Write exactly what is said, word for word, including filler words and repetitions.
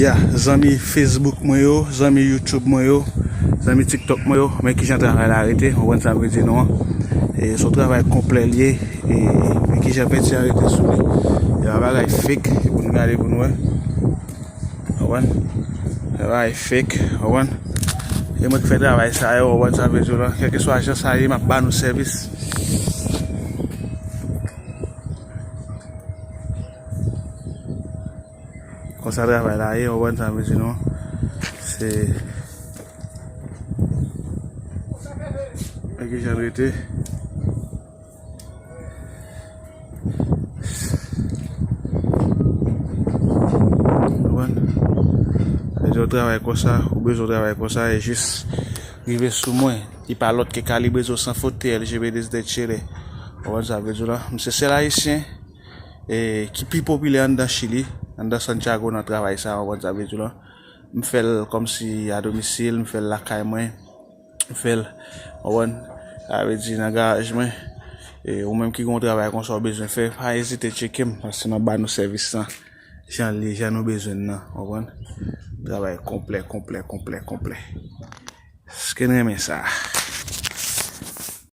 Ya, zanmi Facebook mwen yo, zanmi YouTube mwen yo, zanmi TikTok mwen yo, men kijan travay la rete, w konprann sa m vle di nou an. E se yon travay konplè l ye, e men kijan penti an rete sou li. E pa bagay fake, pou nou gade pou nou wè. W konprann? Se pa bagay fake, w konprann? E mwen ki fè travay sa yo, w konprann sa m vle di w lan. Kèlkeswa jan sa ye, m ap ba nou sèvis. Konsa travay la ye, w konprann sa m vle di nou an. Se. Men kijan l rete. W konprann? Lè w travay konsa, ou bezwen travay konsa, e jis rive sou mwen. Li pa lòt ke Kalibre Zo San Fot, T L G B D Z Chile. W konprann sa m vle di w lan? M se sèl Ayisyen e ki pi popilè anndan Chili, anndan Santiago nan travay sa, w konprann sa m vle di w lan. M fè l kòmsi a domisil, m fè l lakay mwen, m fè l, w konprann, sa vle di nan garaj mwen. E ou menm ki gen yon travay konsa w bezwen fè, pa ezite tcheke m, paske m ap ba nou sèvis lan jan l ye, jan nou bezwen l nan, w konprann? Travay konplè, konplè, konplè, konplè. Èske n renmen sa?